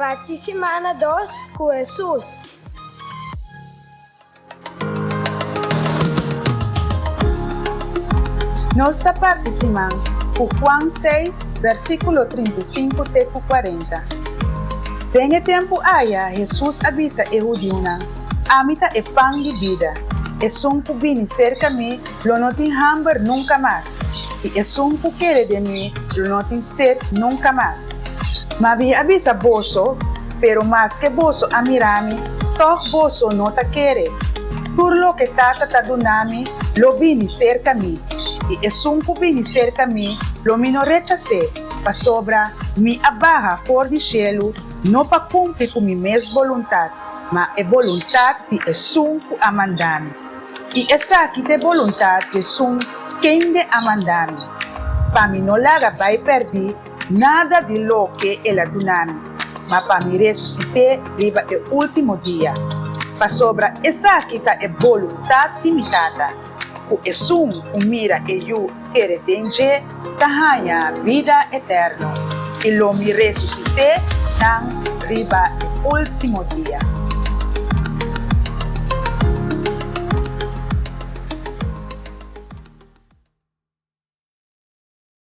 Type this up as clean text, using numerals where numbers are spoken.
Parti simana dos ku Hesus. Nos ta parti siman ku Juan seis, versíkulo 35 te ku 40. Den e tempu aya Hesus a bisa e hudiunan, Ami ta e pan di bida. Esun ku bini serka mi lo no tin hamber nunka mas, i esun ku kere den mi lo no tin set nunka mas. Ma mi a bisa boso, pero maske boso a mira mi, tòg boso no ta kere. Tur loke Tata ta duna mi lo bini serka mi, i esun ku bini serka mi lo mi no rechas'é, pasobra mi a baha for di shelu no pa kumpli ku mi mes boluntat, ma e boluntat di esun ku a manda mi. I esaki ta e boluntat dj'esun kende a manda mi, pa mi no laga bai pèrdí nada di loke el a duna mi, ma pa mi resusit'é riba e último dia. Pasobra esaki ta e boluntat di mi Tata, ku esun ku mira e Yu kere den dje ta haña bida eterno, i lo mi resusit'é nan riba e último dia.